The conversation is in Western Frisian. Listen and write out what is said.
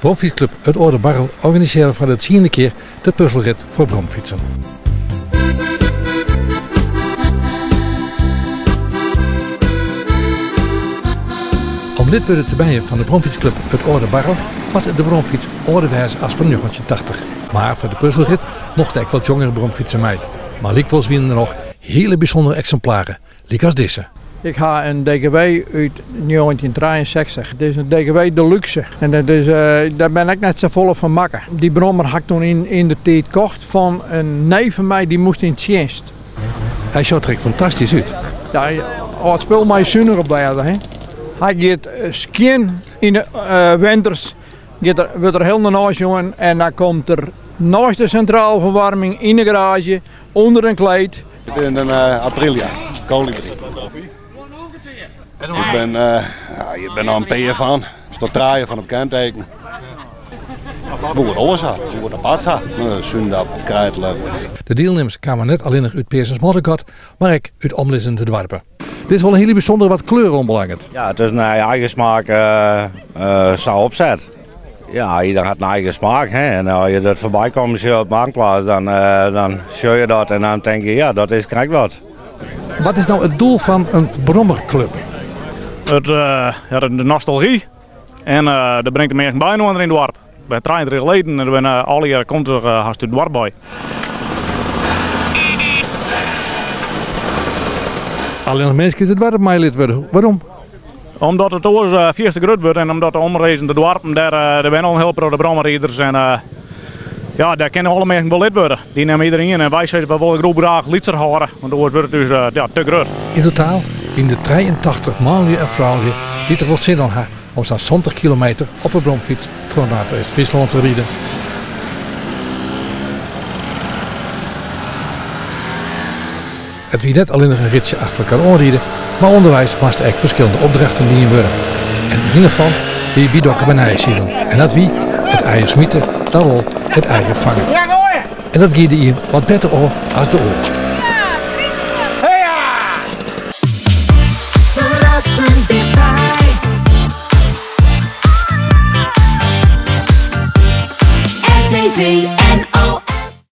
Bromfytsklup It Alde Barrel organisearre foar de tsiende kear de puzelrit foar bromfytsen. Om lid wurde te bijen fan de bromfytsklup It Alde Barrel moat de bromfyts âlder wêze as fan 1980. Mar foar de puzelrit mochten ek wat jongere bromfytsen mei. Mar lykwols wiene der noch hiele bysûndere eksimplaren, lykas dizze. Ik ha in DKW út 1963. Dit is in DKW Deluxe. En dat is, dêr bin ik net safolle fan makke. Dy brommer ha ik toen yn de tiid kocht fan in neef fan my, dy moast yn tsjinst. Hy sjocht der ek fantastysk út. Ja, âld spul mei sunich op wêze. Hè. Hy giet skjin yn de winters, giet er, wurdt er hielendal neisjoen en dan komt er neist de sintrale ferwaarming yn de garaazje ûnder in kleed. Dit is in Aprilia, Colibri. Ik ben, ja, ik ben al in pear fan. Tot trije fan op kenteken. Boer oars ha, boer apart ha. Sunda of krijtlik. De dielnimmers kamen net allinnich út Peazens-Moddergat, mar ek út omlizzende doarpen. Dit is wol in hiele bysûndere wat kleur oanbelanget. Ja, it is nei eigen smaak sa opset. Ja, ieder hat in eigen smaak. Hè? En as je dat foarby kommen sjogge op Marktplaats, dan, dan sjoch je dat en dan tink je, ja, dat is krekt wat. Wat is no it doel fan in brommerklup? It, ja, de nostalgy en dat bringt de minsken byinoar yn it doarp. By 33 leden en der binne allegearre komt der hast út it doarp wei. Allinnich minsken út it doarp meie lid wurde. Wêrom? Omdat it oars fierste grut wurdt en omdat de omlizzende doarpen dêr, der binne al in hiel protte brommerriders en ja, dêr kinne alle minsken wol lid wurde. Dy nimme iderien en wy sizze wy wolle de groep graach lytser hâlde, want oars wurdt it ús ja, te grut. Yn totaal wiene der 83 manlju en froulju dy't der wol sin oan ha om sa'n 70 kilometer op 'e bromfyts troch Noardeast-Fryslân te riden. It wie net allinnich in ritsje achter elkoar oanride, mar ûnderweis moasten ek ferskillende opdrachten dien wurde. En ien derfan wie by Dokkum Nijesilen en dat wie it eier smite, dan wol it eier fange. En dat gie de ien wat better ôf as de oar. Ferrassend tichtby. RTV.